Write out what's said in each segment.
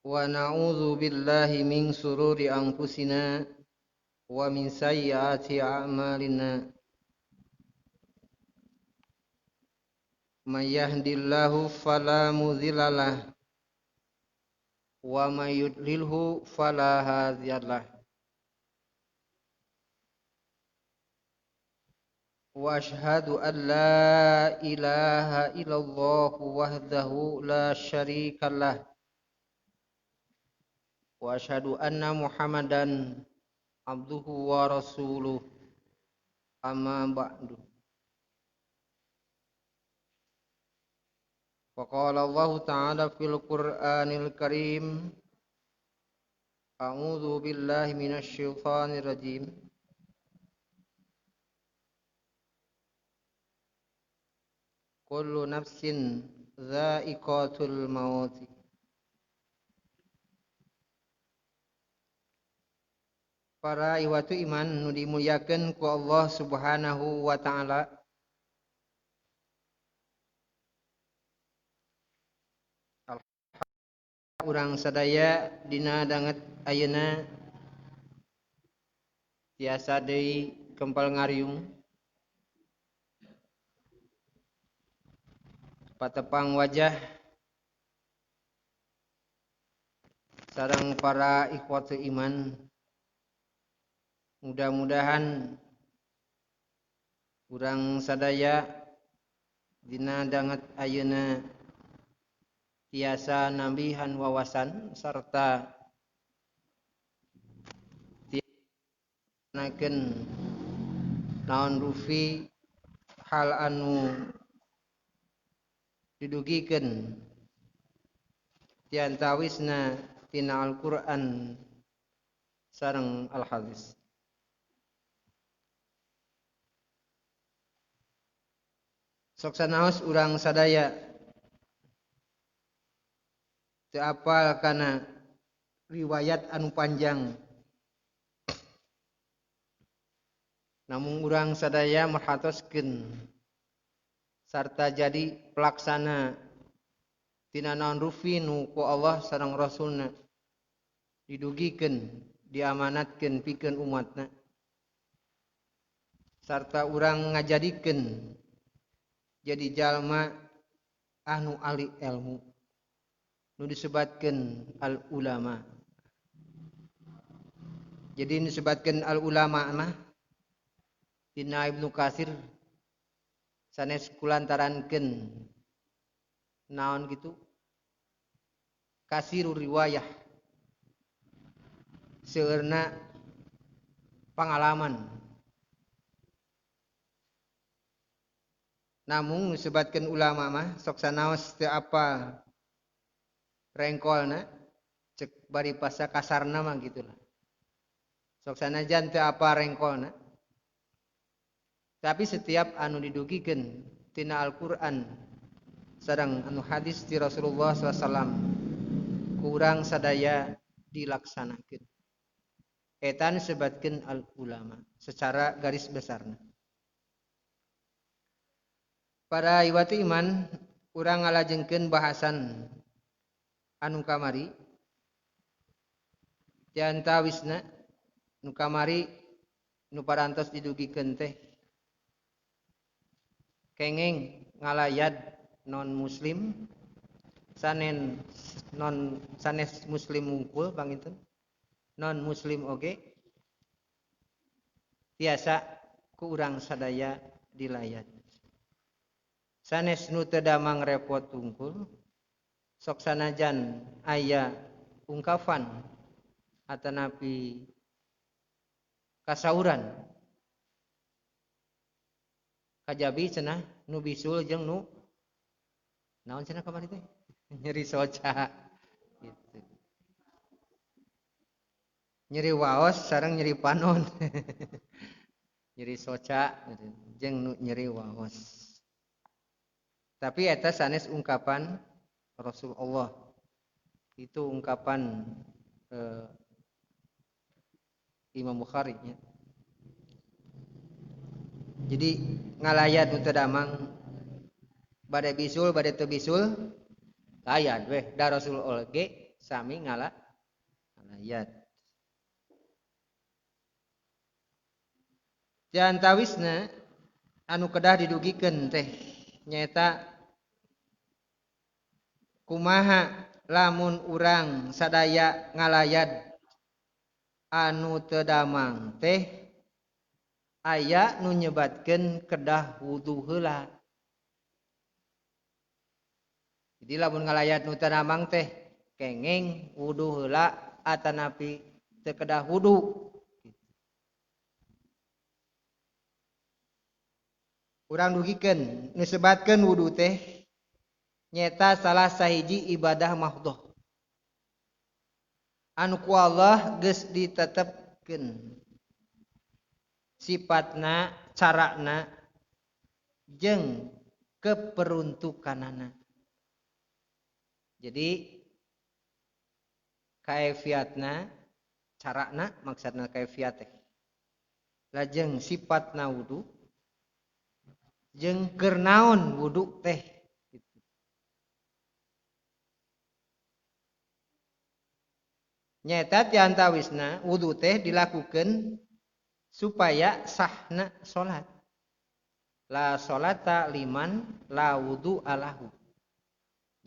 Wa na'udzu billahi min sururi anfusina wa min sayyiati a'malina. May yahdihillahu fala mudhillalah wa may yudlilhu fala hadiyalah. Wa ashhadu an la ilaha illallah wahdahu la syarikalah. Wa ashhadu anna Muhammadan abduhu wa rasuluh. Amma ba'du. Wa qala Allah ta'ala fil Qur'anil Karim, a'udzu billahi minasy syaithanir rajim. Kullu nafsin dha'iqatul maut. Para iwatu iman nu dimuliakeun ku Allah Subhanahu wa ta'ala. Urang sadaya dina danget ayeuna tiasa deui kempal ngariung patepang wajah sareng para ikhwatu iman. Mudah-mudahan urang sadaya dina danget ayeuna tiasa nambihan wawasan sarta tiasa naon rufi hal anu didugikeun tiantawisna tina Al-Qur'an sareng Al-Hadis. Sok sanaos urang sadaya teu apal kana riwayat anu panjang, namun urang sadaya merhatoskeun sarta jadi pelaksana tina naon rufi nu ku Allah sareng Rasulna didugikeun, diamanatkeun pikeun umatna, sarta urang ngajadikeun jadi jalma anu ahli ilmu nu disebatkeun al ulama. Jadi disebatkeun al ulama mah dina Ibnu Katsir sanes kulantarankeun naon kitu kasiru riwayah, seueurna pangalaman. Namun disebatkeun ulama mah sok sanaos teu apal rengkolna, cek bari pasa kasarna mah gitulah. Sok sanajan teu apal rengkolna, tapi setiap anu didugikeun tina Al-Qur'an sareng anu hadis ti Rasulullah SAW kurang sadaya dilaksanakeun. Eta disebatkeun al ulama secara garis besarna. Para iwati iman, urang ngalajengkeun bahasan anu kamari diantawisna nu kamari nu parantos didugikeun teh kengeng ngalayad non muslim sanen non sanes muslim mungkul panginten non muslim oge tiasa ku urang sadaya dilayad. Sanes nu teu damang repot tungkul sok sanajan aya ungkapan atanapi kasauran kajabi cenah nu bisul jeung nu naon cenah kamari teh nyeri soca gitu, nyeri waos sareng nyeri panon nyeri soca jeung nu nyeri waos. Tapi eta sanes ungkapan Rasulullah, itu ungkapan Imam Bukhari nya. Jadi ngalayat nu teu damang bade bisul bade teu bisul layat weh da Rasulullah ge Sami ngalayat. Diantawisna anu kedah didugikeun teh nyaeta kumaha lamun urang sadaya ngalayat anu teu damang teh aya nu nyebatkeun kedah wudu heula. Jadi lamun ngalayat nu teu damang teh kengeng wudu heula atanapi teu kedah wudu. Urang dugikeun disebatkeun wudu teh nyeta salah sahiji ibadah mahdhah anu ku Allah geus ditetepkeun sifatna, carana jeung keperuntukanana. Jadi kaifiatna, carana maksudna kaifiat teh lajeng sifatna wudu jeung keur naon wudu teh gitu. Nyaeta ti antawisna wudu teh dilakukeun supaya sahna salat. La salata liman la wudu alahu.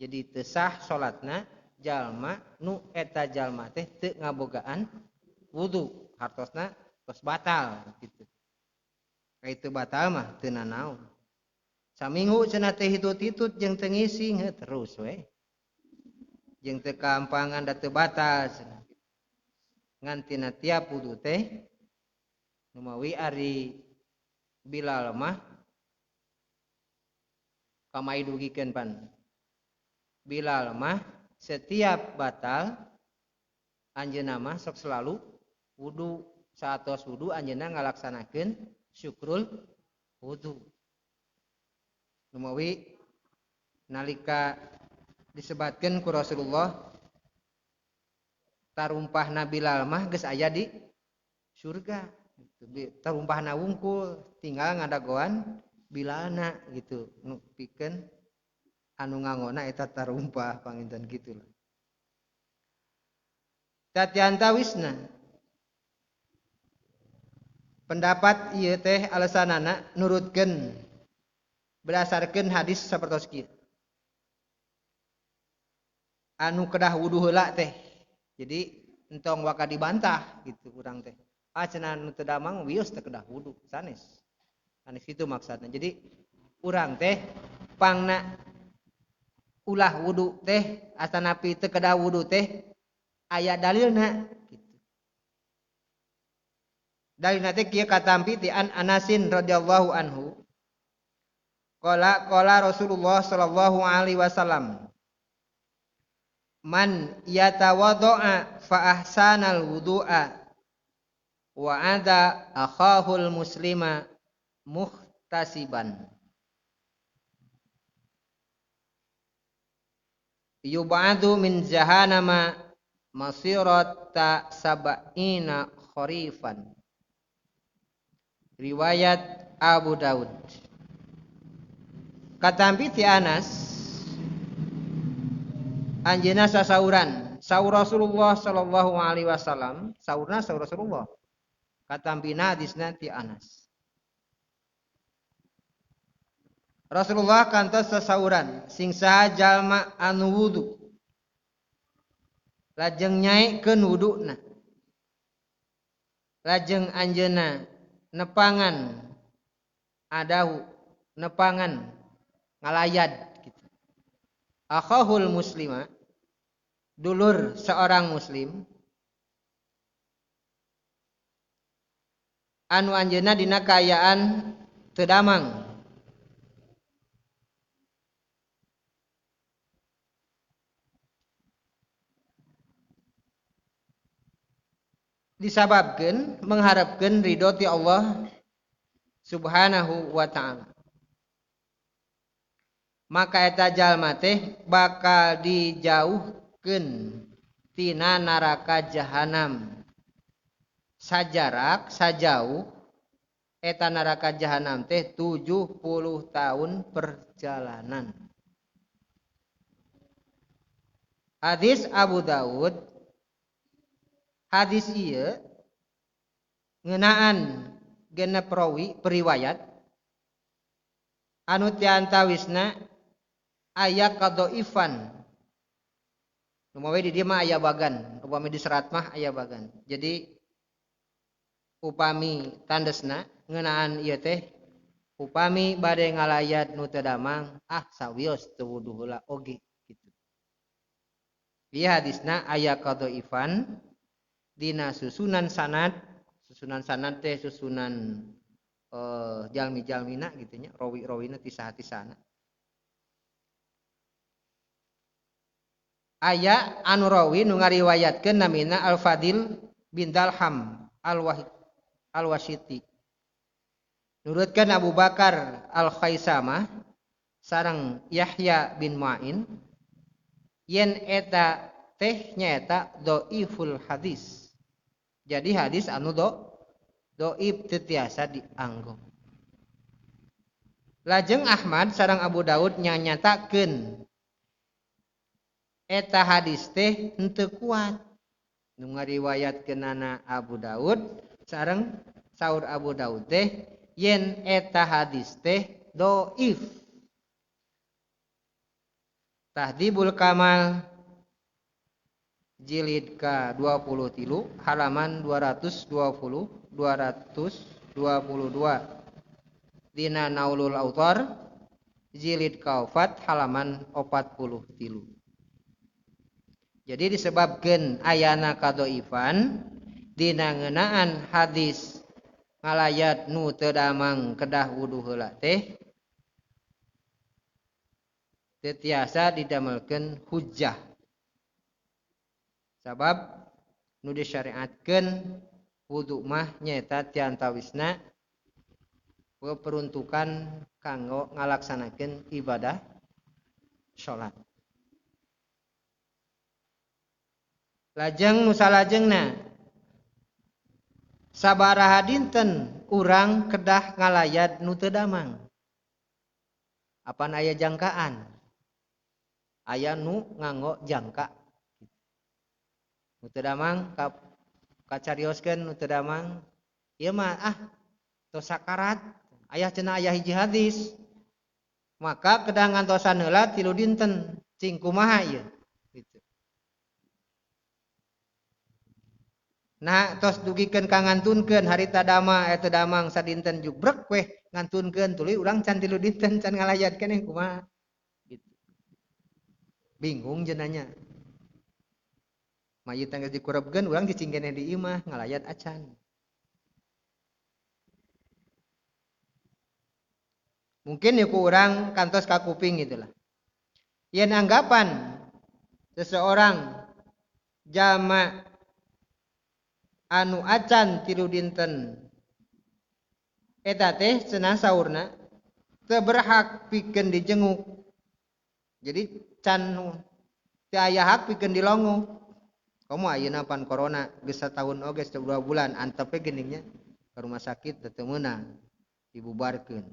Jadi teu sah salatna jalma nu eta jalma teh teu ngabogaan wudu, hartosna tos batal gitu. Ka itu batal mah teu nanaon. Saminggu cenah teh hitut-hitut jeung teu ngising heuh terus we. Jeung teu kaampangan da teu batal cenah. Ngan tina tiap wudu teh numawi ari Bilal mah kamai dugikeun pan. Bilal mah setiap batal anjeunna mah sok selalu wudu, saatos wudu anjeunna ngalaksanakeun syukrul wudu. Numawi nalika disebatkeun ku Rasulullah tarumpahna Bilal mah geus aya di surga gitu. Tarumpahna wungkul tinggal ngadagoan Bilalna gitu nu pikeun anu ngangona eta tarumpah panginten kitu lah. Tatiantawisna pendapat ieu teh alasanana nurutkeun berdasarkeun hadis sapertos kieu. Anu kedah wudu heula teh. Jadi entong waka dibantah gitu urang teh. Ah cenah nu teu damang wios teu kedah wudu sanes. Sanes kitu maksudna. Jadi urang teh pangna ulah wudu teh asanapi teu kedah wudu teh aya dalilna gitu. Dalilna teh kieu katampi ti an Anasin radhiyallahu anhu. Qala qala Rasulullah sallallahu alaihi wasallam man yatawaddo'a fa ahsanal wudu'a wa ada akhahul muslima muhtasiban yub'adu min jahannama masirata sab'ina kharifan. Riwayat Abu Daud. Katampi ti Anas anjeunna sasauran saur Rasulullah sallallahu alaihi wasallam, saurna saur Rasulullah. Katampina hadisna ti Anas. Rasulullah kantos sasauran sing saha jalma anu wudu lajeng nyaekeun wuduna lajeng anjeunna nepangan adahu nepangan ngalayad gitu. Akhahul muslima dulur seorang muslim anu anjeunna dina kaayaan teu damang disababkeun mengharapkeun ridho ti Allah Subhanahu wa ta'ala. Maka eta jalma teh bakal dijauhkeun tina neraka jahanam sajarak sajauh eta neraka jahanam teh 70 tahun perjalanan. Hadis Abu Daud hadis ieu ngeunaan genep rawi periwayat anu tiantawisna aya kadhaifan. Upami di dieu mah aya bagan, upami di serat mah aya bagan. Jadi upami tandesna ngeunaan ieu teh upami bade ngalayat nu teu damang ah sawios teu wudu heula oge kitu. Ieu hadisna aya kadhaifan dina susunan sanad, susunan sanad teh susunan jalmi-jalmina gitu nya, rawi-rawina ti saha-tisana. Aya anu rawi nu ngariwayatkeun namina Al-Fadil bin Dalham Al-Wasiti. Nurutkeun Abu Bakar Al-Khaisamah sareng Yahya bin Ma'in yen eta teh nyaeta dhaiful hadis. Jadi hadis anu dhaif teu tiasa dianggo. Lajeng Ahmad sareng Abu Daud nyanyatakeun eta hadis teh henteu kuat. Nu ngariwayatkeunana Abu Daud sareng saur Abu Daud teh yen eta hadis teh dhaif. Tahdhibul Kamal jilid ka 23 halaman 220 222. Dina Naulul Autar jilid ka 4 halaman 43. Jadi disebabkeun ayana kadhaifan dina ngeunaan hadis ngalayat nu teu damang kedah wudu heula teh teu tiasa didamelkeun hujjah. Sabab nu disyariatkeun wudu mah nyaeta tiantawisna peruntukan kanggo ngalaksanakeun ibadah salat. Lajeng nu salajengna sabaraha dinten urang kedah ngalayat nu teu damang. Apan aya jangkaan? Aya nu nganggo jangka. Nu teu damang kacarioskeun nu teu damang ieu mah ah tos sakarat aya cenah aya hiji hadis. Maka kedah ngantosan heula 3 dinten cing kumaha ieu gitu. Nah tos dugikeun ka ngantunkeun harita dama eta damang sadinten jubrek weh ngantunkeun tuluy urang can 3 dinten can ngalayat keneh kumaha gitu. Bingung jenanya. Mayit geus dikurebkeun urang cicing keneh di imah ngalayat acan. Mungkin ku urang kantos ka kuping gitulah. Yen anggapan seseorang jama anu acan 3 dinten eta teh cenah saurna teu berhak pikeun dijenguk. Jadi can teu aya hak pikeun dilongo. Komo ayeuna pan corona geus sataun oge 2 bulan antep we geuning nya ka rumah sakit teu meunang dibubarkeun.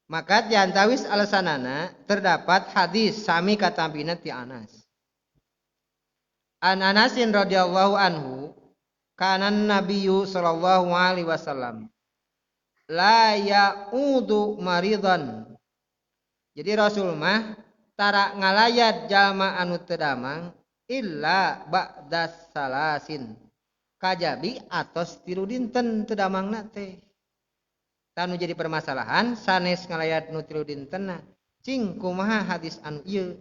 Maka diantawis alasanana terdapat hadis sami katampina ti Anas. An Anasin radhiyallahu anhu kanan nabiyyu sallallahu alaihi wasallam la ya'udu maridan. Jadi Rasul mah tara ngalayat jalma anu teu damang illa ba'das salasin kajabi atos 3 dinten teu damangna teh. Tanu jadi permasalahan sanes ngalayat nu 3 dintenna cing kumaha hadis anu ieu.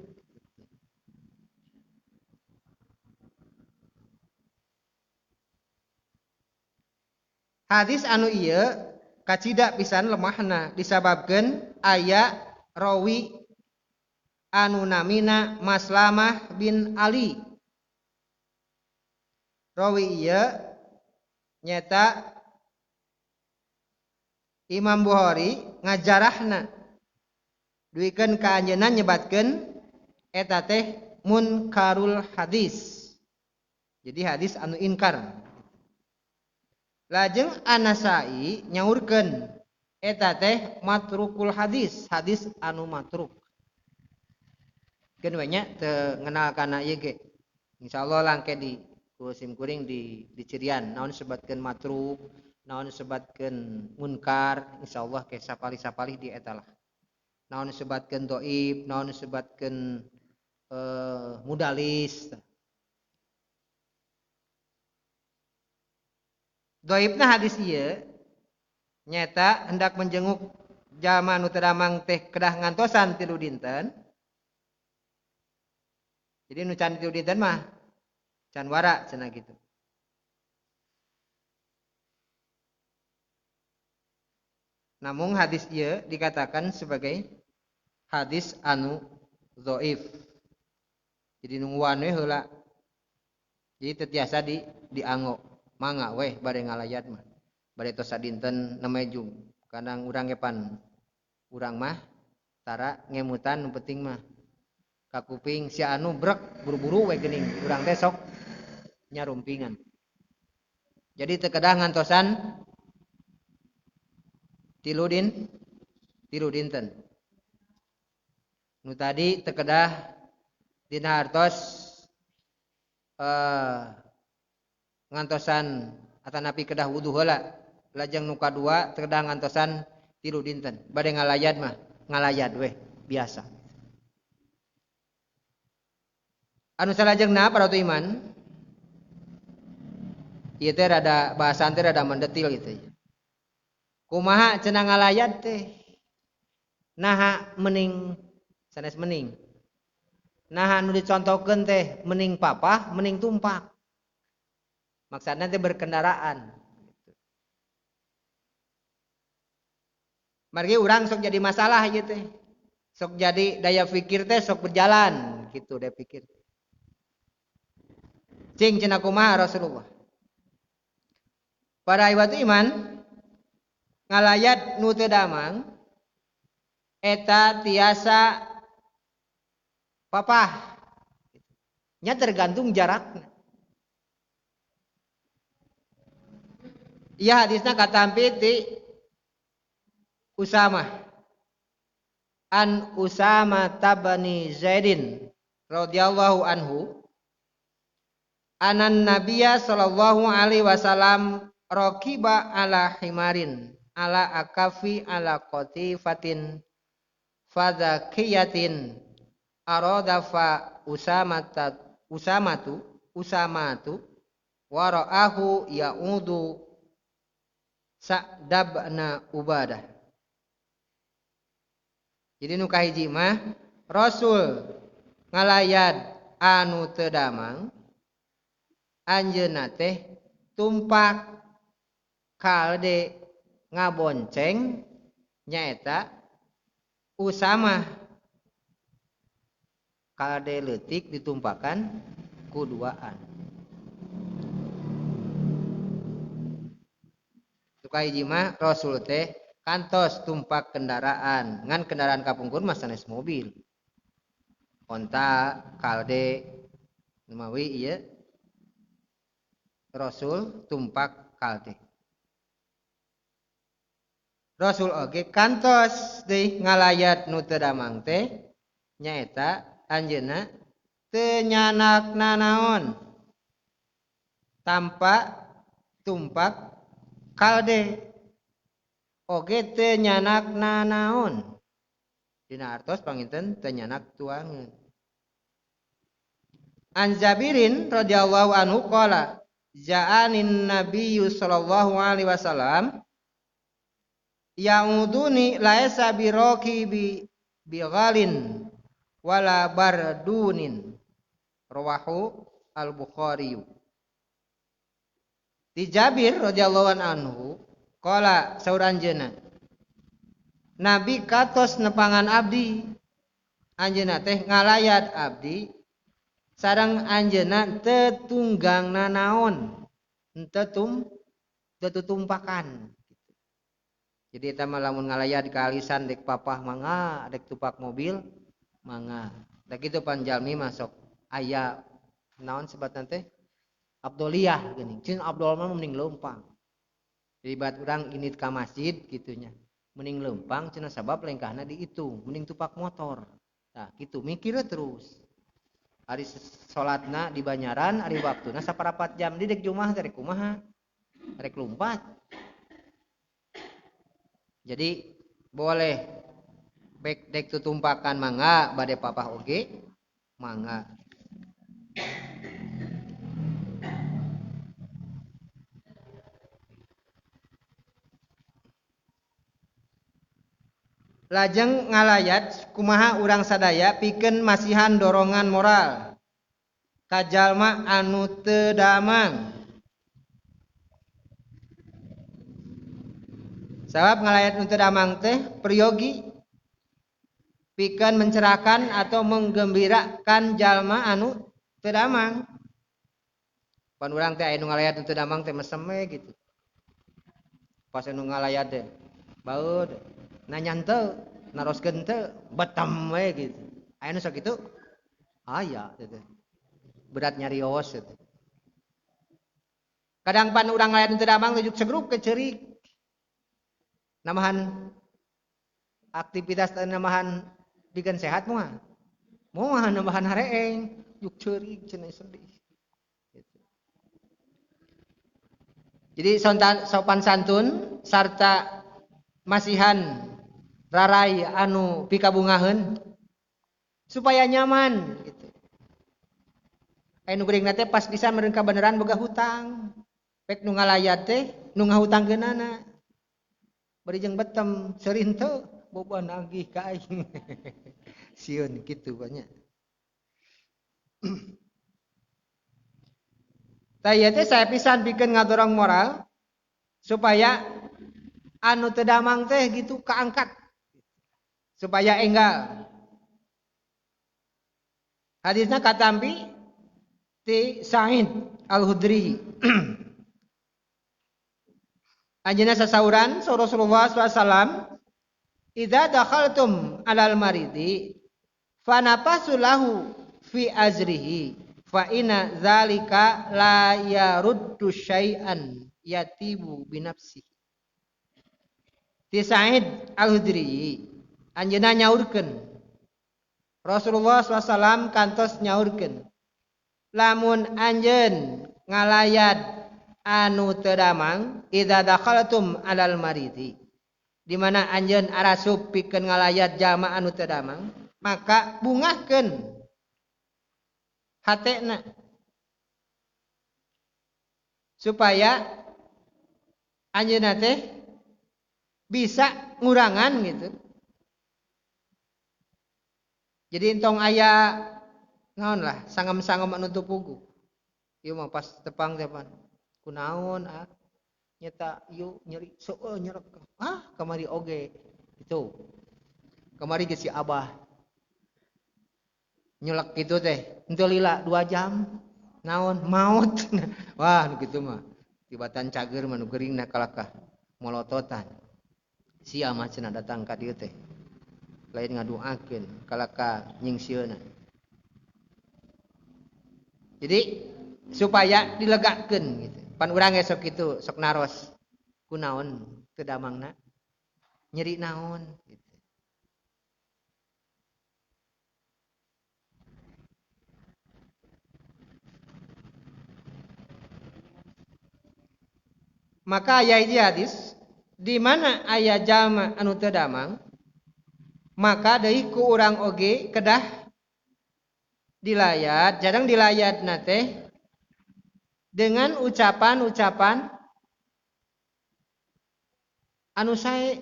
Hadis anu ieu kacida pisan lemahna disababkeun aya rawi anu namina Maslamah bin Ali. Rawi ieu nyata Imam Bukhari ngajarahna duikeun ka anjeunna nyebatkeun eta teh munkarul hadis. Jadi hadis anu inkar. Lajeng An-Nasai nyaurkeun eta teh matrukul hadis, hadis anu matruk. Keun we nya teu ngenal kana ieu ge. Insyaallah langke di ku sim kuring di cirian naon disebutkeun matruk, naon disebutkeun munkar, insyaallah ke sapalih-sapalih di eta lah. Naon disebutkeun dhaif, naon disebutkeun mudalis. Dhaifna hadis ieu nyaeta hendak menjenguk jalma nu teu damang teh kedah ngantosan 3 dinten. Jadi nu can 3 dinten mah can wara cenah gitu. Namun hadis ieu dikatakan sebagai hadis anu dhaif. Jadi nungguan we heula. Jadi teu tiasa dianggo. Mangga weh bade ngalayat mah. Bade tos sadinten nemejung. Kadang urang ge pan urang mah tara ngemutan nu penting mah. Kakuping si anu brek buru-buru we geuning urang teh sok nyarumpingan. Jadi teu kedah ngantosan 3 dinten. Nu tadi teu kedah dina hartos ngantosan atanapi kedah wudu heula. Lajeng nu kadua teu kedah ngantosan 3 dinten. Bade ngalayat mah ngalayat weh biasa. Anu salajengna para iman ieu teh rada bahasan teh rada mendetil gitu. Kumaha cenah ngalayat teh? Naha mening sanes mening. Naha nu dicontohkeun teh mening papah, mening tumpak. Maksudna teh berkendaraan. Margi urang sok jadi masalah ieu teh. Sok jadi daya pikir teh sok berjalan gitu daya pikir. Cing cenah kumaha Rasulullah. Para iwatu iman ngalayat nu teu damang eta tiasa papah. Nya tergantung jarakna. Ieu hadisna katampi ti Usamah. An Usama tabni Zaidin radhiyallahu anhu anan nabiyya sallallahu alaihi wasallam raqiba ala himarin ala akafi ala qatifatin fadzakiyatin arada fa usamatu wa ra'ahu ya'udu sa'dabna Ubadah. Jadi nu kahiji mah Rasul ngalayat anu teu damang anjeunna teh tumpak kalde ngabonceng nyaeta Usamah. Kalde leutik ditumpakan ku duaan. Tukahiji mah Rasul teh kantos tumpak kendaraan, ngan kendaraan kapungkur mah sanes mobil. Onta, kalde, numawi ieu Rasul tumpak kalde. Rasul oge kantos deui ngalayat nu teu damang teh nyaeta anjeunna teu nyanak nanaon tanpa tumpak kalde oge teu nyanak nanaon dina artos panginten teu nyanak tuangeun. An Jabirin radhiyallahu anhu qala ja'anin nabiyyu sallallahu alaihi wasallam ya'uduni laisa biraqi bighalin wala bardunin rawahu al-Bukhari. Di Jabir radhiyallahu anhu qala saur anjeunna Nabi katos nepangan abdi anjeunna teh ngalayat abdi sareng anjeunna teu tunggang nanaon teu tutumpakan. Jadi eta mah lamun ngalayat ka alisan dek papah mangga dek tupak mobil mangga. Da kitu panjalmi masuk aya naon sebatna teh Abduliyah geuning. Cin Abdul mah mending leumpang. Jadi bat urang init ka masjid kitunya. Mending leumpang cenah sabab lengkahna dihitung, mending tupak motor. Nah, gitu mikirnya terus. Ari salatna di Banyaran, ari waktuna saparapat jam di dek Jumat rek kumaha? Rek lumpat. Jadi boleh bek dek tutumpakan mangga bade papah oge mangga. Lajeng ngalayat kumaha urang sadaya pikeun masihan dorongan moral ka jalma anu teu damang. Sabab ngalayat nu teu damang teh peryogi pikeun mencerahkan atau menggembirakan jalma anu teu damang. Pan urang teh aya nu ngalayat nu teu damang teh mesem we gitu. Pas anu ngalayat teh baeud nanya henteu, naroskeun henteu, betem we gitu. Aya nu sok kitu? Aya teh. Berat nyarios teh. Kadang pan urang ngalayat nu teu damang teh segrup ke ceurik. Namahan aktivitas namahan bikin sehat moal. Moal namahan hareeng, juk ceurik cenah sedih. Gitu. Jadi sopan santun sarta masihan rarai anu pikabungaheun supaya nyaman gitu. Aya nu geuringna teh pas bisa meureun kabeneran boga hutang. Pek nu ngalayat teh nu ngahutangkeunana. Bari jeung betem seuri henteu boba nagih ka aing. Sieun kitu banyak. Tah ieu teh saya pisan pikeun ngadorong moral supaya anu teu damang teh gitu kaangkat supaya enggal. Hadisna katampi ti Sa'id Al-Khudri. Anjeunna sasauran Rasulullah sallallahu alaihi wasallam, "Idza dakhaltum alal maridi fanafasu lahu fi azrihi fa inna zalika la yaruddu syai'an yatibu binafsihi." Ti Sa'id Al-Khudri anjeunna nyaurkeun Rasulullah sallallahu alaihi wasallam kantos nyaurkeun, lamun anjeun ngalayat anu teu damang, idza dakhaltum alal maridi, di mana anjeun arasup pikeun ngalayat jalma anu teu damang, maka bungahkeun hatena supaya anjeunna teh bisa ngurangan gitu. Jadi entong aya naon lah sangem-sangem anu teu puguh. Ieu mah pas tepang teh pan. Kunaon ah nyeta ieu nyeri seueuh nyerek. Ah kamari oge gitu. Kamari ge si Abah nyelek gitu teh. Henteu lila 2 jam. Naon maot. Wah nu kitu mah. Tibatan cager mah nu geuringna kalakah molototan. Sia mah cenah datang ka dieu teh. Lain ngaduakeun kalaka nyingsieunan. Jadi supaya dilegakeun gitu. Pan urang ge sok kitu, sok naros. Kunaon teu damangna? Nyeri naon gitu. Maka aya hiji hadis di mana aya jalma anu teu damang, maka deui ku urang oge kedah dilayat, jarang dilayatna teh dengan ucapan-ucapan anu sae.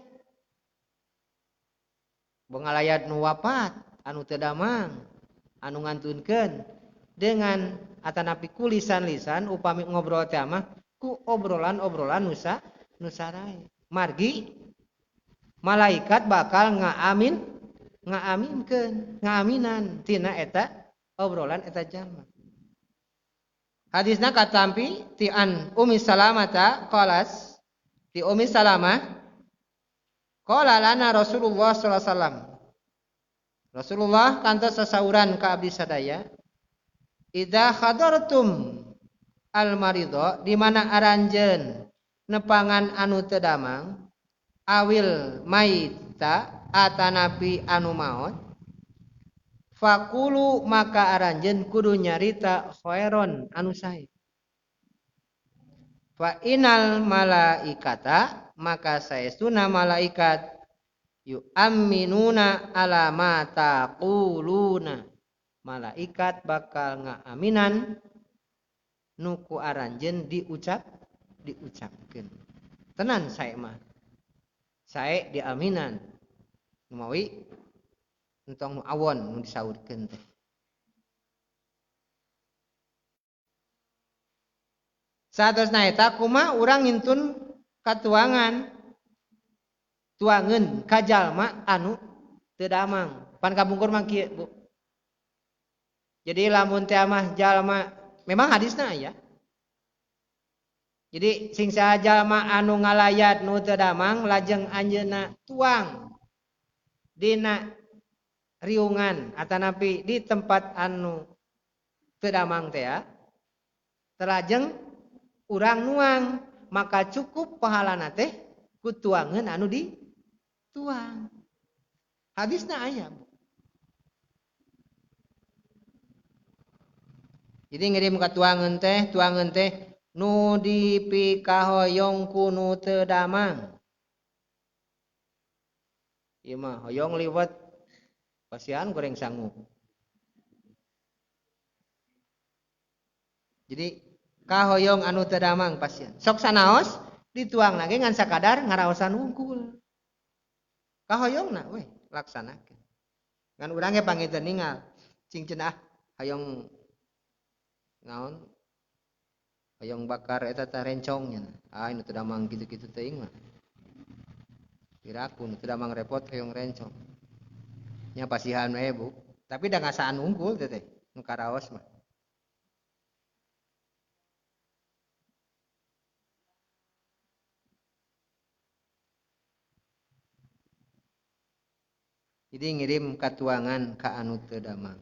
Bengalayat nu wapat, anu teu damang, anu ngantunkeun dengan atanapi ku lisan-lisan upami ngobrol teh mah ku obrolan-obrolan nusa nusarae. Margi malaikat bakal ngaaminkeun, ngaaminan tina eta obrolan eta jalma. Hadisna katampi ti an Ummi Salamata qalas, ti Ummi Salamah qala lana Rasulullah sallallahu alaihi wasallam. Rasulullah kantos sasauran ka abdi sadaya, idza hadartum al maridho, di mana aranjeun nepangan anu teu damang, awil maita atanapi anu maot, Faqulu maka aranjeun kudu nyarita khairon anu sae. Fa inal malaikata maka saestuna malaikat yu'minuna ala ma taquluna. Malaikat bakal ngaaminan nu ku aranjeun diucapkeun. Tenan sae mah. Sae diaminan. Mawi entong nu awon nu disaurkeun teh. Satosna eta kumaha urang ngintun katuangan tuangeun ka jalma anu teu damang. Pan kabungkur mah kieu, Bu. Jadi lamun teh mah jalma memang hadisna aya. Jadi sing saha jalma anu ngalayat nu teu damang lajeng anjeunna tuang dina riungan atanapi di tempat anu teu damang teh ya, terlajeng urang nuang maka cukup pahalana teh ku tuangeun anu dituang. Hadisna aya, Bu. Jadi ngirim ka tuangeun teh nu dipikahoyong ku nu teu damang. Ieu mah hoyong liwet pasihan goreng sangu. Jadi kahoyong anu teu damang pasihan. Sok sanaos dituang lagi ngan sakadar ngaraosan wungkul. Kahoyongna weh laksanakeun. Ngan urang ge panginten ningal cing cenah hoyong naon? Hoyong bakar eta teh rencong nya. Ah nu teu damang kitu-kitu teuing mah. Piraku nu teu damang repot hoyong rencong. Nya pasihan we, Bu. Tapi da ngasaan unggul teh teh nu karaos mah. Jadi ngirim katuangan ka anu teu damang.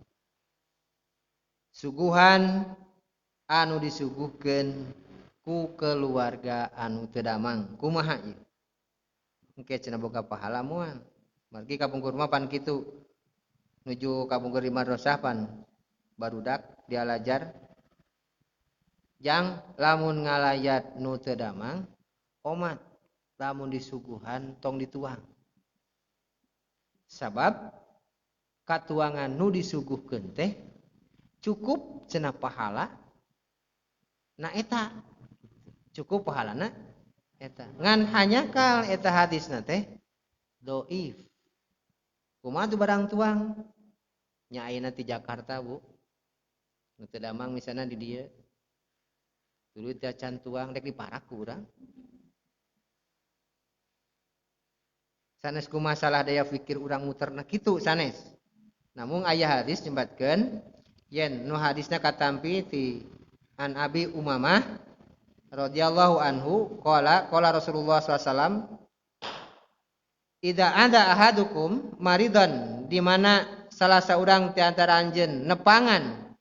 Suguhan anu disuguhkeun ku keluarga anu teu damang. Kumaha ieu? Engke cenah boga pahala moal. Margi kapungkur mah pan kitu. Nuju kapungkur di madrasah pan barudak dialajar jang lamun ngalayat nu teu damang omat lamun disuguhan tong dituang. Sabab katuangan nu disuguhkeun teh cukup cenah pahala na eta. Cukup pahalana eta. Ngan hanya kal eta hadisna teh doif. Kumaha tuh barang tuang? Nya ayeuna ti Jakarta, Bu. Nu teu damang misalna di dieu. Tuluy teh can tuang rek diparak ku urang. Sanes ku masalah daya pikir urang muterna kitu sanes. Namun aya hadis nyebutkeun yen nu hadisna katampi ti an Abi Umamah radhiyallahu anhu qala qala Rasulullah sallallahu alaihi wasallam idza ada ahadukum maridan di mana salah seorang ti antara anjeun nepangan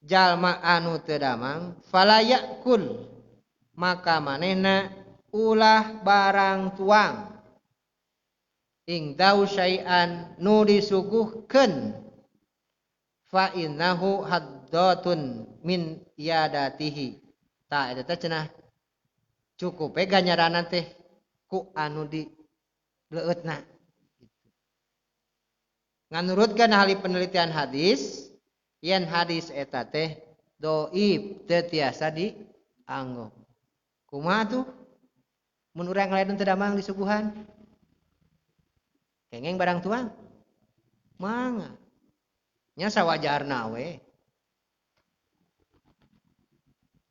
jalma anu teu damang fala yakul maka manehna ulah barang tuang ing dau syai'an nu disuguhkeun fa innahu haddatun min yadatihi. Ta eta teh cenah cukup we ganjaranna teh ku anu di leueutna. Nganurutkeun ahli penelitian hadis yen hadis eta teh dhaif teu tiasa dianggo. Kumaha tuh mun urang ngalain teu damang disuguhan? Kengeng barang tuang mangga nya sawajarna we.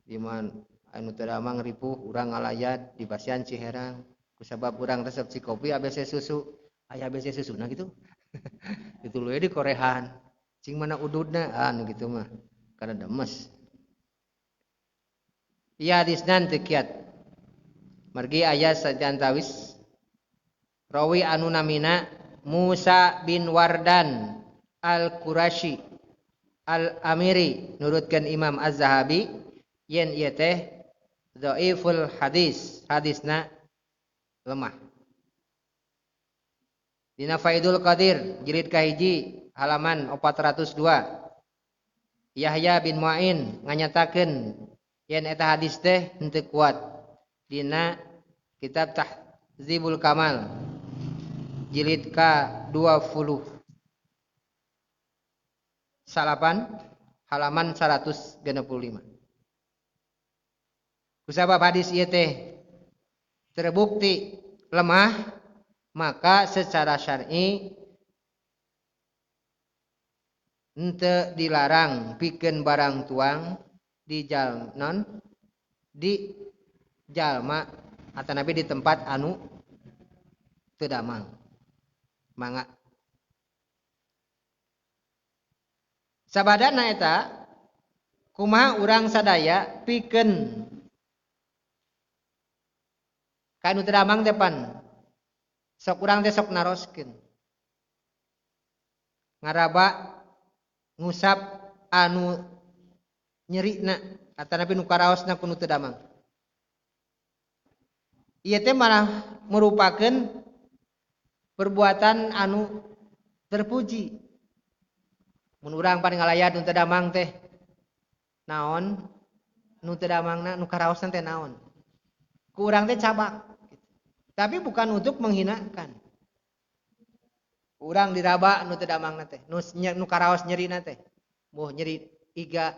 Di man anu teu damang ripuh urang ngalayat di pasian Ciherang kusabab urang resep ci kopi ABC susu aya ABC susuna gitu. Dituluy di korehan cing mana ududna anu gitu mah karena demes. Ieu hadisna teu kiat. Margi aya sajantawis rawi anu namina Musa bin Wardan Al-Qurashi Al-Amiri nurutkeun Imam Az-Zahabi yen ieu teh dhaiful hadis, hadisna lemah. Dina Faidul Qadir jilid kahiji halaman 402 Yahya bin Mu'in nganyatakeun yen eta hadis teh henteu kuat dina kitab Tahdzibul Kamal jilid ka 29 halaman 165. Kusabab hadis ieu teh terbukti lemah, maka secara syar'i henteu dilarang pikeun barang tuang di non di jalma atanapi di tempat anu teu damang. Mangga sabadana eta kumaha urang sadaya pikeun ka anu teu damang teh pan sok urang teh sok naroskeun ngaraba ngusap anu nyerina atanapi nu karaosna ku nu teu damang. Ieu teh malah merupakeun perbuatan anu terpuji. Mun urang pan ngalayat nu teu damang teh naon, nu teu damangna nu karaosna teh naon. Ku urang teh cabak. Tapi bukan untuk menghinakan. Urang diraba nu teu damangna teh, nu karaos nyerina teh. Moh nyeri iga.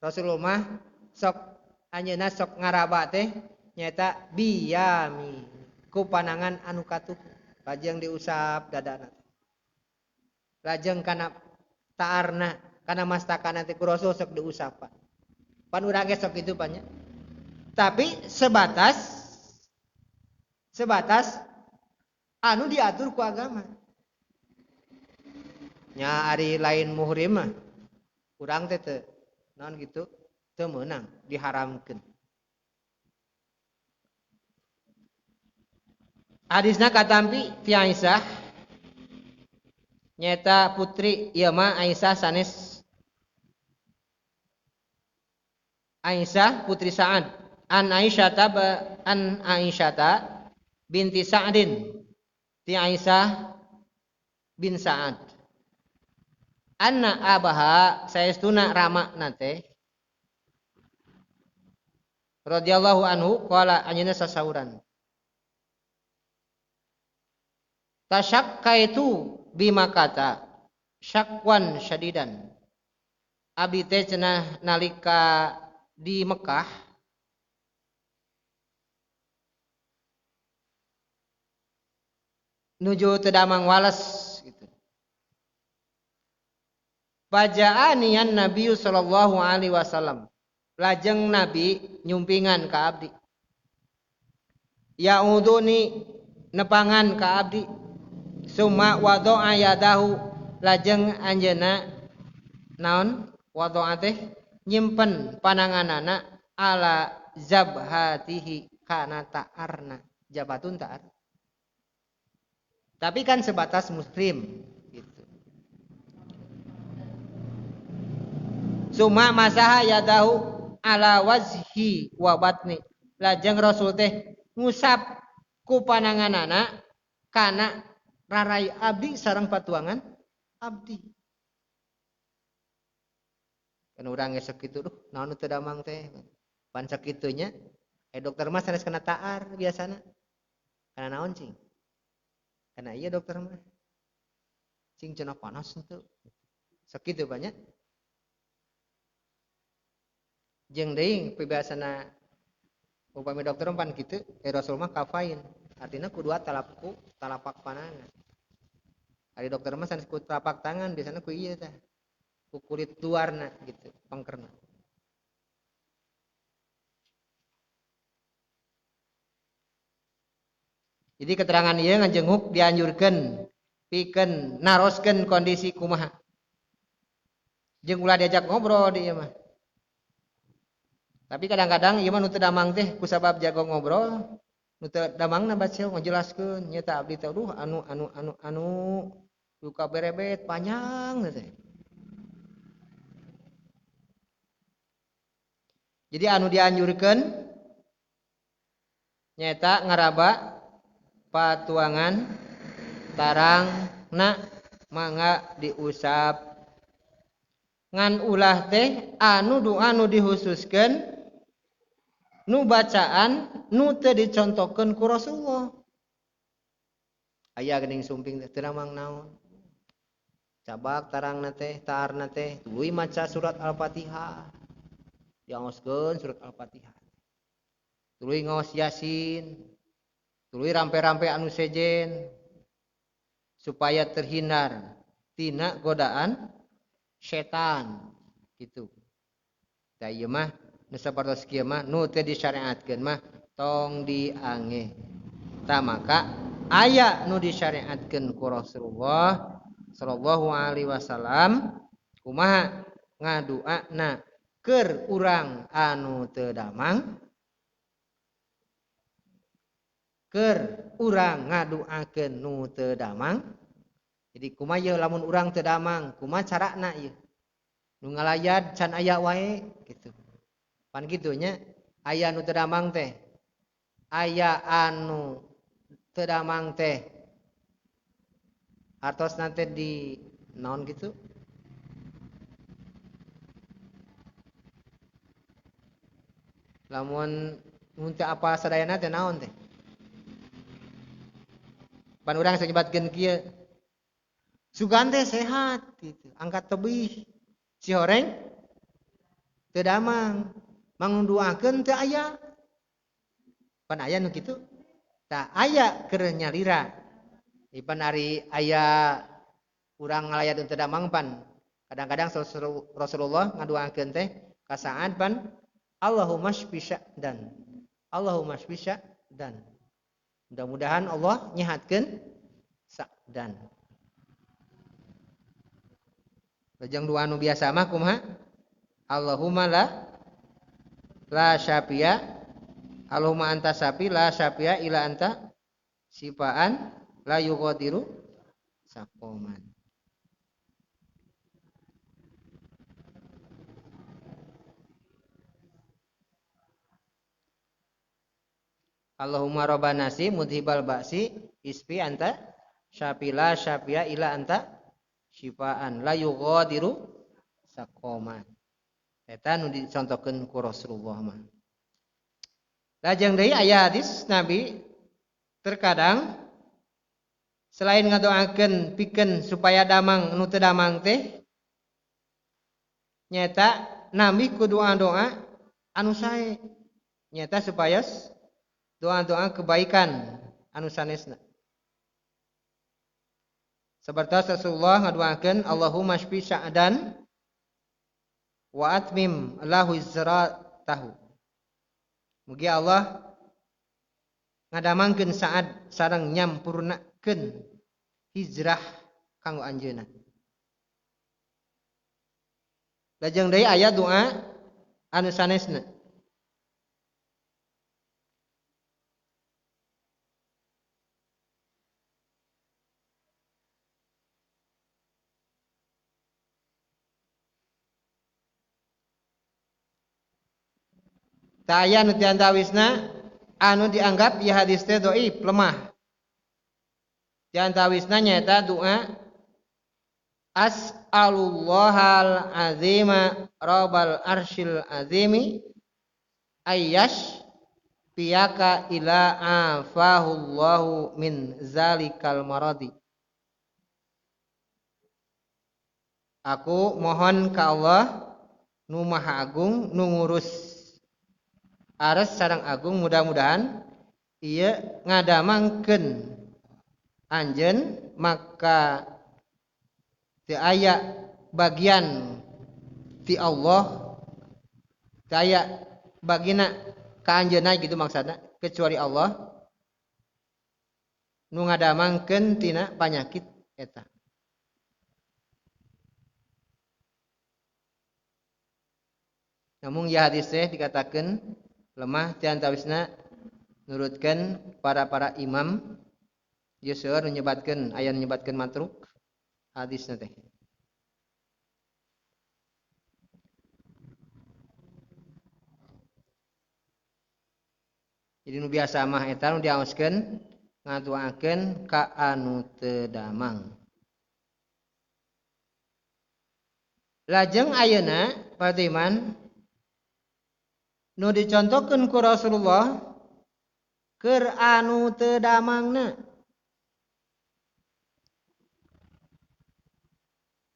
Rasulullah mah sok anjeunna sok ngaraba teh nyaeta biyami ku panangan anu katuh lajeng diusap dadana. Lajeng kana taarna, kana mastakana teh ku Rasul sok diusapan. Pan urang ge sok kitu pan nya. Tapi sebatas anu diatur ku agama. Nya ari lain muhrim mah urang teh teu naon gitu, teu meunang, diharamkeun. Hadisna katampi ti Aisyah nyaeta putri ieu mah Aisyah sanes Aisyah putri Sa'ad an Aisyata an Aisyata binti Sa'din ti Aisyah bin Sa'ad anna abaha saestuna ramana teh radhiyallahu anhu qala anjeunna sasauran tasyakkaitu bimakata syakwan syadidan. Abdi teh cenah nalika di Mekah nuju teu damang wales gitu. Faja'aniyan Nabi sallallahu alaihi wasallam. Lajeng Nabi nyumpingan ka abdi. Ya'uduni nepangan ka abdi. Summa wado'a yadahu lajeng anjeunna naon wado'a teh nyimpen pananganana ala zabhatihi kana ta'arna jabatun ta'ar. Tapi kan sebatas muslim gitu. Summa masaha yadahu ala wajhi wa batni lajeng Rasul teh ngusap ku pananganana kana rarai abdi sareng patuangan abdi. Kan urang ge sakitu duh naon teu damang teh. Pan sakitu nya dokter mah sanes kana taar biasana. Kana naon cing? Kana ieu dokter mah. Cing cenah panas henteu. Sakitu banyak. Jeung deui pibiasana upami dokter pan kitu Rasul mah kafain. Artinya kudu talapku talapak panangan. Ari dokter mah sanes ku telapak tangan biasana ku ieu tah. Ku kulit luarna gitu, pengkerna. Jadi keterangan ieu ngajenguk dianjurkeun pikeun naroskeun kondisi kumaha. Jeung ulah diajak ngobrol di ieu mah. Tapi kadang-kadang ieu mah nu teu damang teh kusabab jago ngobrol, nu teu damangna baca ngajelaskeun nya tah abdi teh aduh anu anu anu anu duka berebet panjang teh. Jadi anu dianjurkeun nyaeta ngaraba patuangan tarangna mangga diusap. Ngan ulah teh anu doa nu dihususkeun nu bacaan nu teu dicontohkeun ku Rasulullah. Aya geuning sumping teh teu damang naon. Cabak tarangna teh taarna teh tuluy maca surat Al-Fatihah. Diaoskeun surat Al-Fatihah. Tuluy ngaos Yasin. Tuluy rampe-rampe anu sejen supaya terhindar tina godaan setan gitu. Da ieu mah nu sapertos kieu mah nu teu disyariatkeun mah tong diange. Tah maka aya nu disyariatkeun ku Rasulullah sallallahu alaihi wasallam kumaha ngaduana keur urang anu teu damang, keur urang ngaduakeun nu teu damang. Jadi kumaha ieu lamun urang teu damang, kumaha carana ieu? Nu ngalayad can aya wae gitu. Pan kitu nya, aya nu teu damang teh. Aya anu teu damang teh. Artos nanti di naon gitu? Lamun mun teu apa sadayana teh naon teh? Pan urang sanyebatkeun kieu. Sugan teh sehat gitu, angkat tebih. Si horeng teu damang, mangduakeun teu aya. Pan aya nu kitu? Tah aya keur nyalira. Ipan ari aya urang ngalayat teu damang pan. Kadang-kadang Rasulullah ngaduakeun teh ka Sa'ad pan Allahumma shfi dan Allahumma shfi dan. Mudah-mudahan Allah nyehatkeun Sa'dan. Lajeng doa nu biasa mah kumaha? Allahumma la syafia, Allahumma anta syafi la syafia ila anta sifaan la yughadiru saqaman. Allahumma rabbana si mudhibal ba'si isfi anta syafi la syafia ila anta syifaan la yughadiru saqaman. Eta nu dicontohkeun ku Rasulullah mah. Lajeng deui aya hadis Nabi terkadang selain ngadoakeun pikeun supaya damang nu teu damang teh nyaeta nami ku doa-doa anu sae, nyaeta supaya doa-doa kebaikan anu sanesna. Seperti Rasulullah ngadoakeun Allahumma shfi Sa'dan wa atmim lahu hijratahu. Mugi Allah ngadamangkeun Sa'ad sareng nyampurnakeun hijrah kanggo anjeunna. Lajeng deui aya doa anu sanesna. Taya nu tiantawisna anu dianggap ieu hadis teh dhaif, lemah. Tiantawisna nyaeta doa as'alullahal azima rabbal arsyil azimi ayyash piyaka ila afahullahu min zalikal maradi. Aku mohon ka Allah nu Maha Agung nu ngurus ares sareng agung, mudah-mudahan ieu ngadamangkeun anjeun maka teu aya bagian ti Allah, teu aya bagina ka anjeunna gitu maksudna, kecuali Allah nu ngadamangkeun tina panyakit eta. Namun ya hadis teh dikatakeun lemah tiantawisna nurutkeun para imam ieu seueur nyebatkeun aya nyebatkeun matruk hadisna teh. Jadi nu biasa mah eta nu diaoskeun ngaduakeun ka anu teu damang. Lajeng ayeuna Pak nu dicontohkeun ku Rasulullah keur anu teu damangna.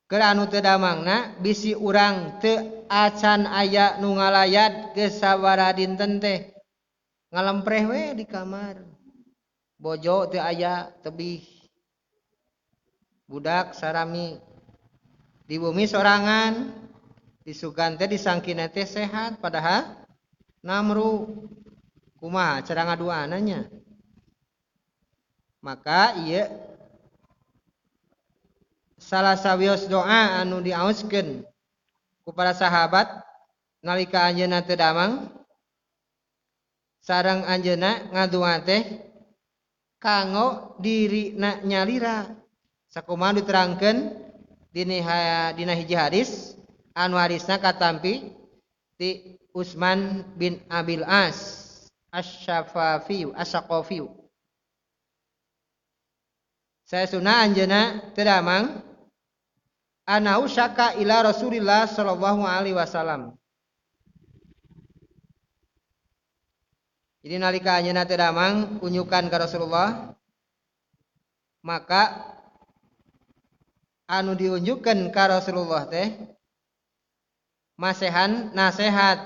Keur anu teu damangna bisi urang teu acan aya nu ngalayat geus sabaraha dinten teh ngalempreh we di kamar. Bojo teu aya tebih. Budak sarami di bumi sorangan disugan teh disangkina teh sehat padahal namru kumaha cara ngaduana nya. Maka ieu salah sawios doa anu diaoskeun ku para sahabat nalika anjeunna teu damang sareng anjeunna ngadua teh kanggo dirina nyalira. Sakumaha diterangkeun dina hiji hadis anu hadisna katampi ti Utsman bin Abil As Asy-Syafafi As-Saqafi. Saesuna anjeunna teu damang anahu syaka ila Rasulillah sallallahu alaihi wasallam. Jadi nalika anjeunna teu damang unyukan ka Rasulullah, maka anu diunjukkeun ka Rasulullah teh masehan nasehat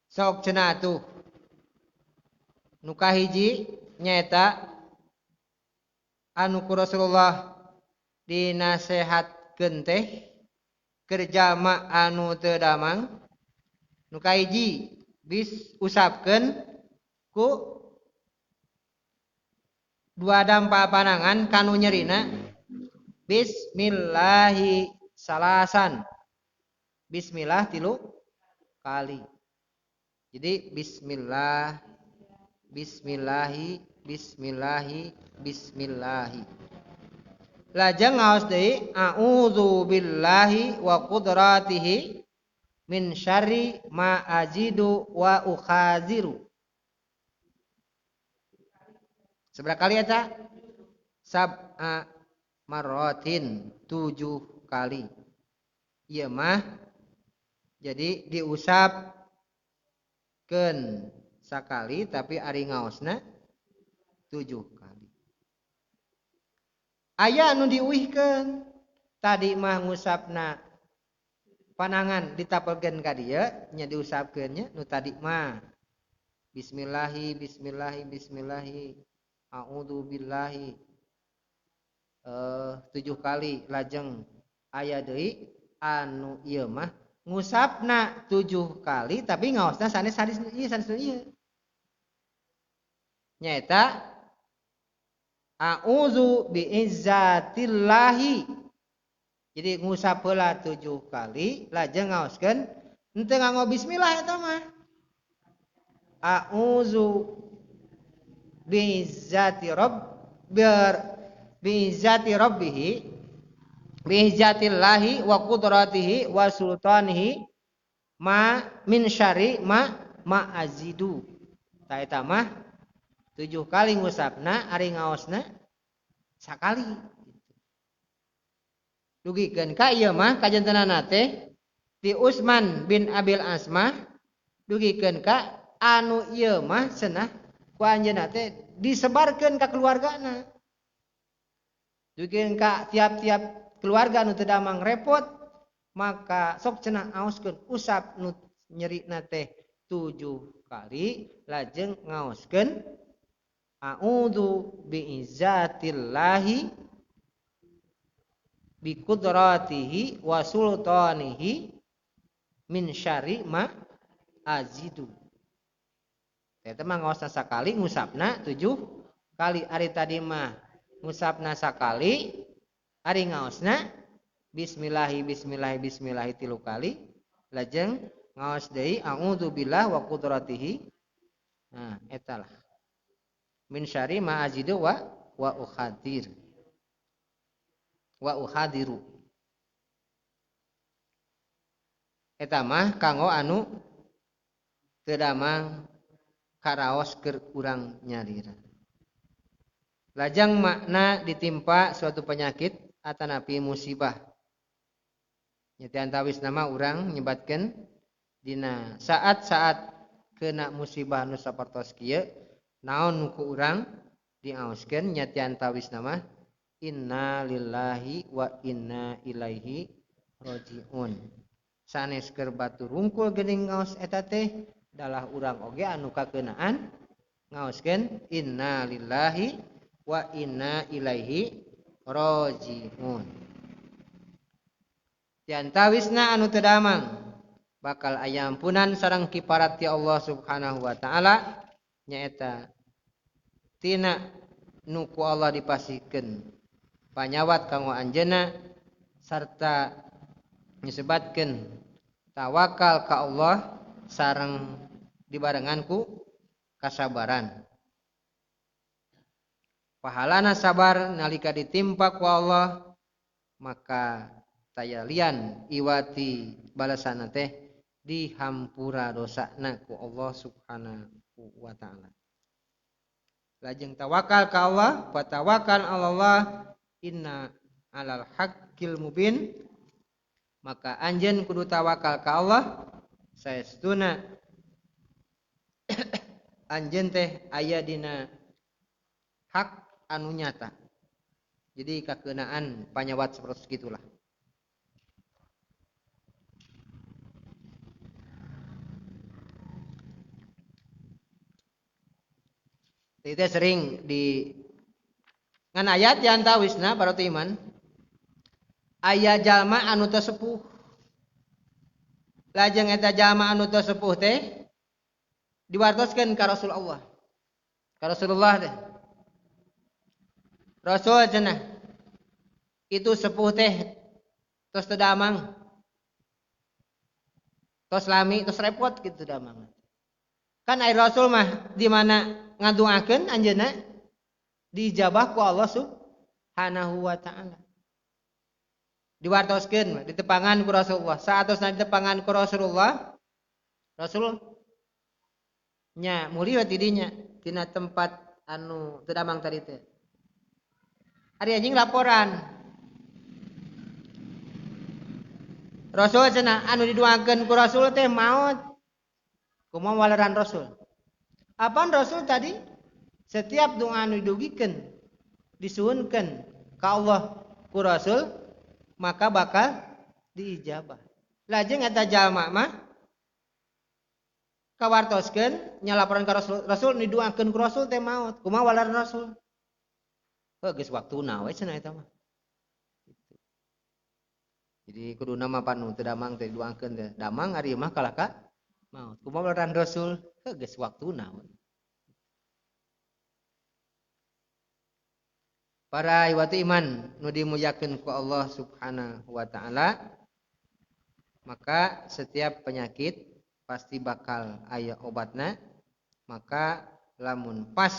sok cenah atuh nu kahiji nyaeta anu ku Rasulullah dinasehatkeun teh keur jalma anu teu damang nu kahiji bis usapkeun ku dua dampa panangan kanu nyerina bismillahi salasan. Bismillah 3 kali. Jadi bismillah, bismillahi, bismillahi, bismillahi. Lajeng ngaos deui a'udzu billahi wa qudratihi min syarri ma ajidu wa ukhaziru. Seberapa kali eta? Sab'a marratin, 7 kali. Ieu mah jadi diusapkeun sakali tapi ari ngaosna 7 kali. Aya anu diuihkeun. Tadi mah ngusapna panangan ditapelkeun ka dieu nya diusapkeun nya nu tadi mah bismillahi bismillahi bismillahi a'udzu billahi 7 kali. Lajeng aya deui anu ieu mah ngusapna 7 kali tapi ngaosna sanes hadis ieu sanes ieu nyaeta a'udzu bi'izzatillahi. Jadi ngusap heula 7 kali lajeng ngaoskeun henteu nganggo bismillah eta mah a'udzu bi'izzati rabb bi'izzati rabbih bi'izzatillahi wa qudratihi wa sultanihi ma min syarri ma azidu. Ta eta mah 7 kali ngusapna ari ngaosna sakali. Dugikeun ka ieu mah kajantenana teh ti Utsman bin Abil Asmah dugikeun ka anu ieu mah cenah ku anjeunna teh disebarkeun ka keluargana. Dugikeun ka tiap-tiap keluarga nu teu damang repot maka sok cenah aoskeun usap nu nyerina teh 7 kali lajeng ngaoskeun a'udzu bi'izzatillahi bi qudratihi wa sultanihi min syarri ma azidu. Eta mah ngaosna sakali ngusapna 7 kali. Ari tadi mah ngusapna sakali ari ngaosna bismillahi bismillahi bismillahi 3 kali lajeng ngaos deui a'udzu billahi wa qudratihi. Nah eta lah min syarri ma azidu wa ukhadir wa uhadiru. Eta mah kanggo anu teu damang karaos keur urang nyalira. Lajang makna ditimpa suatu penyakit atanapi musibah. Nya ti antawis nama urang nyebatkeun dina saat-saat kena musibah nu sapertos kieu naon ku urang diaoskeun nya ti antawis nama inna lillahi wa inna ilaihi rajiun. Sanes keur batur rungkul geuning ngaos eta teh dalah urang oge anu kakeunaan ngaoskeun inna lillahi wa inna ilaihi rajiun. Ti antawisna anu teu damang bakal aya ampunan sareng kiparat ti Allah Subhanahu wa taala nyaeta tina nu ku Allah dipasihkeun panyawat kanggo anjeunna sarta nyebatkeun tawakal ka Allah sareng dibarengan ku kasabaran. Pahalana sabar nalika ditimpa ku Allah maka taya lian iwati balasana teh dihampura dosana ku Allah Subhanahu wa taala. Lajeng tawakal ka Allah, fatawakal 'alallah inna 'alal haqqil mubin. Maka anjeun kudu tawakal ka Allah saestuna anjeun teh aya dina hak anu nyata. Jadi kakeunaan panyawat seperti gitulah. Itu sering di ngan ayat yang tawisna para iman aya jalma anu teu sepuh. Lajeng eta jalma anu teu sepuh teh diwartoskeun ka Rasulullah. Ka Rasulullah teh. Rasul cenah itu sepuh teh tos teu damang. Tos lami, tos repot kitu damang. Kan ai Rasul mah di mana ngaduakeun anjeunna diijabah ku Allah Subhanahu wa taala. Diwartoskeun ditepangan ku Rasulullah. Saatosna ditepangan ku Rasulullah, Rasul nya mulih we ti dinya tina tempat anu teu damang tadi teh. Ari anjing laporan. Rasul cenah anu diduakeun ku Rasul teh maot. Kumaha waleran Rasul? Apaan Rasul tadi? Setiap doa anu didugikeun, disuhunkeun ka Allah ku Rasul, maka bakal diijabah. Lajeng eta jalma mah kawartoskeun nya laporan ka Rasul, Rasul diduakeun ku Rasul teh maot. Kumaha waleran Rasul? Heuh geus waktuna we cenah eta mah. Gitu. Jadi kuduna mah panu teu damang teh diduakeun teh. Damang ari mah kalah ka maot. Kumaha waleran Rasul? Heuh geus waktuna we. Para iwati iman nu dimuliakeun ku Allah Subhanahu wa taala, maka setiap penyakit pasti bakal aya obatna. Maka lamun pas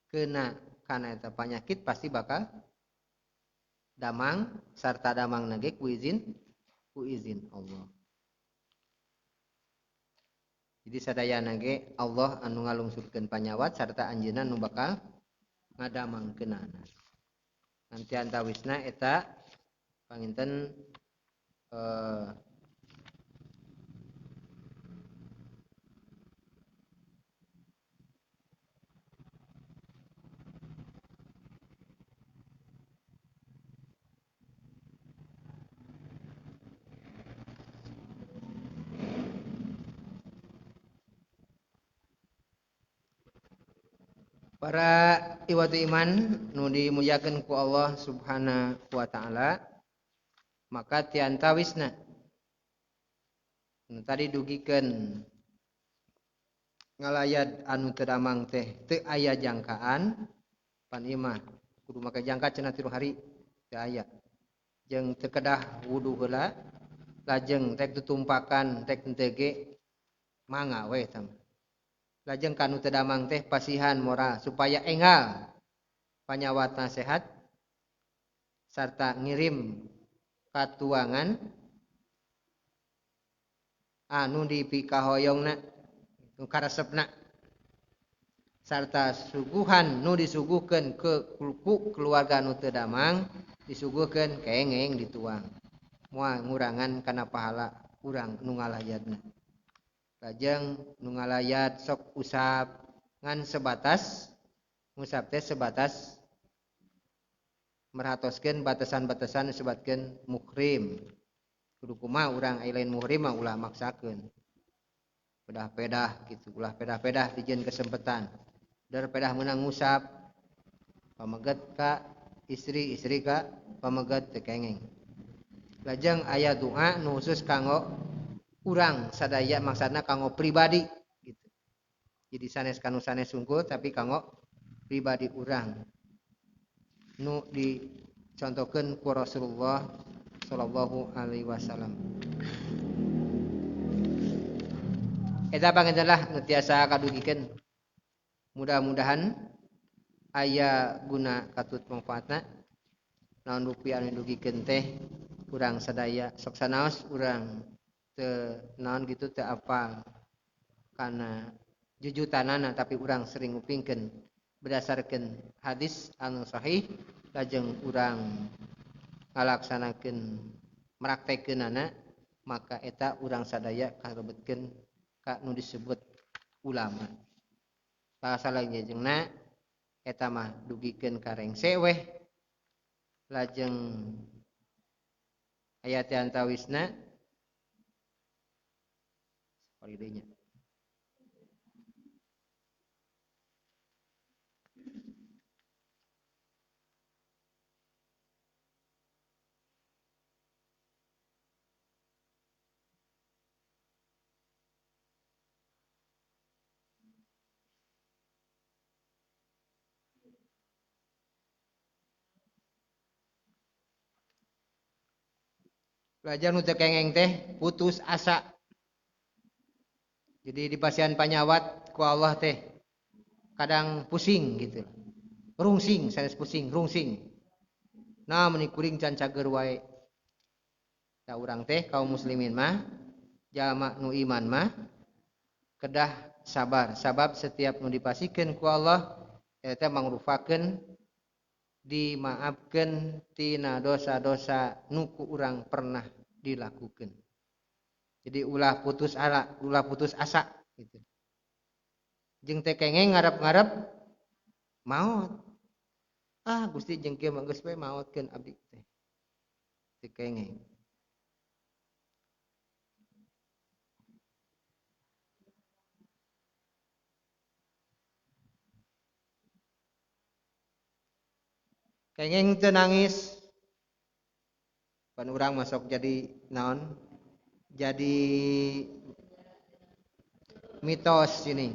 kena kana eta penyakit pasti bakal damang sarta damang nage ku izin Allah. Jadi sadayana ge Allah anu ngalungsurkeun panyawat sarta anjeunna nu bakal ngadamangkeunana. Nanti antawisna eta panginten para iwatu iman nu dimuliakeun ku Allah Subhanahu wa taala, maka tiantawisna nu tadi dugikeun ngalayad anu teu damang teh teu aya jangkaan pan ieu mah kudu make jangka cenah 3 hari teu aya, jeung teu kedah wudu heula, lajeng rek tutumpakan rek henteu ge mangga we eta mah. Lajeng kanu teu damang teh pasihan moral supaya enggal panyawatna sehat sarta ngirim katuangan anu dipikahoyongna nu karesepna sarta suguhan nu disuguhkeun ke ku keluarga nu teu damang disuguhkeun kengeng dituang. Moal ngurangan kana pahala urang nu ngalayatna. Lajeng nu ngalayat sok usap ngan sebatas ngusap teh sebatas merhatoskeun batasan-batasan disebutkeun muhrim. Kudu kumaha urang aya lain muhrim mah ulah maksakeun. Pedah-pedah gitu, ulah pedah-pedah dijieun kesempatan. Dar pedah meunang ngusap pameget ka istri, istri ka pameget teu kengeng. Lajeng aya doa nu khusus kanggo urang sadaya, maksudna kanggo pribadi gitu. Jadi sanes kanu sanes sungkul tapi kanggo pribadi urang. Nu dicontohkeun ku Rasulullah sallallahu alaihi wasallam. Eta panginten lah nu tiasa kadugikeun. Mudah-mudahan aya guna katut manfaatna. Naon rupi anu dugikeun teh urang sadaya sok sanaos urang teu naon gitu teu apal kana jujutanana, tapi urang sering ngupingkeun berdasarkeun hadis anu sahih lajeng urang ngalaksanakeun praktekkeunana, maka eta urang sadaya kalebetkeun ka nu disebut ulama. Salajengna eta mah dugikeun ka rengse weh. Lajeng aya teh antawisna holiday-nya. Belajar nu teu kengeng teh putus asa. Jadi di pasian panyawat ku Allah teh kadang pusing gitu. Rungsing, sanes pusing, rungsing. Nah meuni kuring can cager wae. Da urang teh kaum muslimin mah jalma nu iman mah kedah sabar, sabab setiap nu dipasikeun ku Allah eta mangrupakeun dimaafkeun tina dosa-dosa nu ku urang pernah dilakukeun. Jadi ulah putus ala, ulah putus asa gitu. Jeung teh kengeng ngarep-ngarep maot. Ah Gusti jeung kieu mah geus we maotkeun abdi teh. Teu kengeng. Kengeng teu nangis. Pan urang masuk jadi naon? Jadi mitos ini.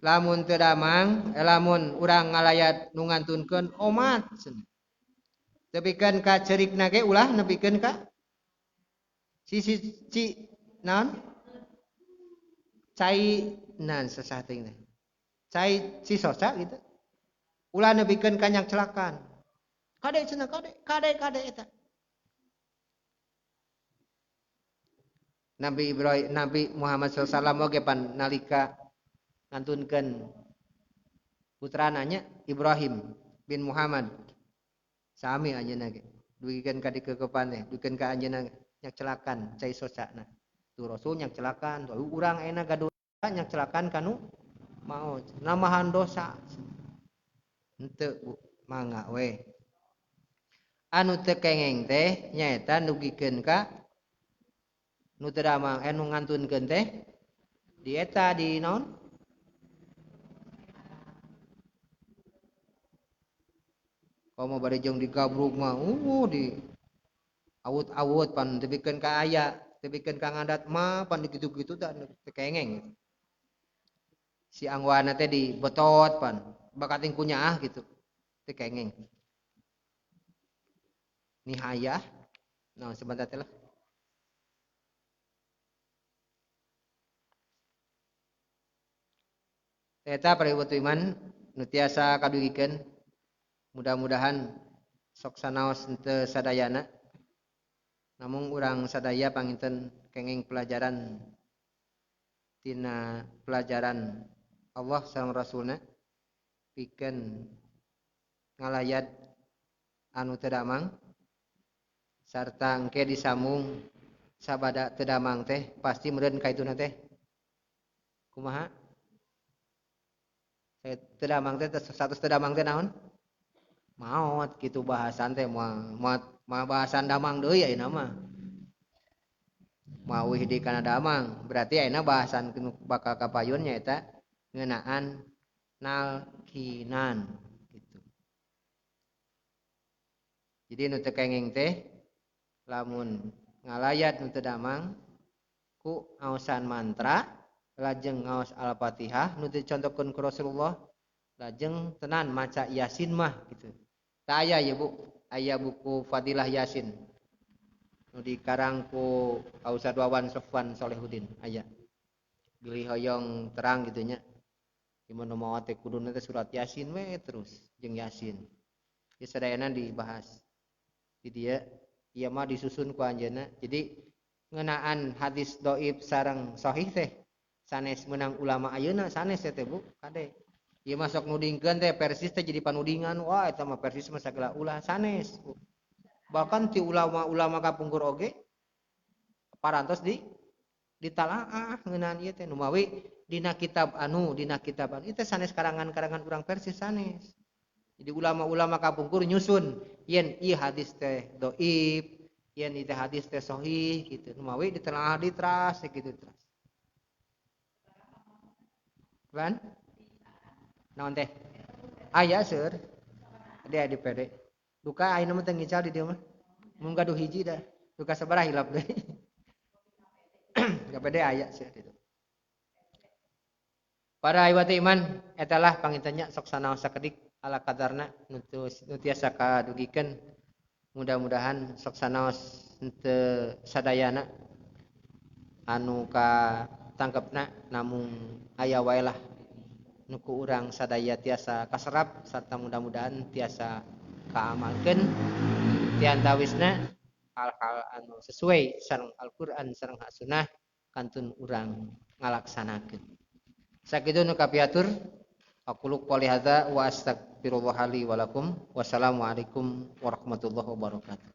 Lamun teu damang, lamun urang ngalayat nu ngantunkeun omat cenah. Tepikeun ka ceurikna ge ulah nepikeun ka si ci naon? Cai nan sesah teuing teh. Cai cisoca gitu. Ulah nepikeun ka nyak celakan. Kade cenah kade, kade kade eta. Nabi Ibrahim, Nabi Muhammad sallallahu alaihi wasallam oge pan nalika ngantunkeun putrana nya Ibrahim bin Muhammad sami anjeunna ge dugikeun ka dikekepan teh, dugikeun ka anjeunna nyak celakan cai socana. Tu Rasul nyak celakan, tu urang ayeuna gaduh nyak celakan kanu maot, namahan dosa. Henteu Bu, mangga we. Anu teu kengeng teh nyaeta dugikeun ka nu teu damang, nu ngantunkeun teh di eta di naon? Komo bari jeung digabrug mah di awut-awut pan tepikeun ka aya, tepikeun ka ngadat mah pan dikitu-kitu tah teu kengeng. Si angwana teh dibetot pan bakating kunyaah gitu. Teu kengeng. Nihayah. Nah, sebentar teh lah. Eta para ibu iman nu tiasa kadugikeun. Mudah-mudahan sok sanaos henteu sadayana. Namung urang sadaya panginten kenging pelajaran tina pelajaran Allah sareng Rasulna pikeun ngalayat anu teu damang Sarta engke disambung sabada teu damang teh pasti meureun ka ituna teh. Kumaha? Teu damang teh status teu damang teh naon? Maot kitu bahasan teh moal moal bahasan damang deui ayeuna mah. Mawih di kana damang berarti ayeuna bahasan bakal kapayun nyaeta ngeunaan nalkinan gitu. Jadi nu teu kenging teh lamun ngalayat nu teu damang ku ngaosan mantra lajeng ngaos Al-Fatihah nu dicontohkeun ku Rasulullah lajeng tenan maca Yasin mah gitu. Tah aya ye Bu, aya buku Fadilah Yasin nu dikarang ku Ustaz Wawan Sofwan Solehudin aya. Bilih hoyong terang gitu nya. Ieu nu mawa teh kuduna teh surat Yasin we terus jeung Yasin. Ieu sadayana dibahas. Di dieu ieu mah disusun ku anjeunna. Jadi ngeunaan hadis dhaif sareng sahih teh sanes meunang ulama ayeuna sanes teh Bu, kade. Ieu mah sok nudingkeun teh persis teh jadi panudingan, wah eta mah persis mah sagala ulah sanes, Bu. Bahkan ti ulama-ulama kapungkur oge parantos di ditalaah ngeunaan ieu teh numawi dina kitab anu, dina kitab anu ieu teh sanes karangan-karangan urang persis sanes. Jadi ulama-ulama kapungkur nyusun yen ieu hadis teh dhaif, yen ieu teh hadis teh sahih gitu. Numawi ditelaah di teras gitu teras. Kan? Naon teh? Aya seur. Dia di PD. Duka ayeuna mah teu ngical di dieu mah. Mun gaduh hiji dah. Duka sabaraha hilap deui. KPD aya seur ditu. Para iwati iman etalah pangintennya sok sanaos sakedik ala kadarna nu tiasa kadugikeun. Mudah-mudahan sok sanaos henteu sadayana anu ka tangkepna namung aya wae lah nu ku urang sadaya tiasa kaserap sarta mudah-mudahan tiasa kaamalkeun tiantawisna hal-hal anu sesuai sareng Al-Qur'an sareng As-Sunnah kantun urang ngalaksanakeun. Sakitu nu kapiatur aqulu qouli hadza wa astaghfirullah li wa lakum. Wassalamualaikum warahmatullahi wabarakatuh.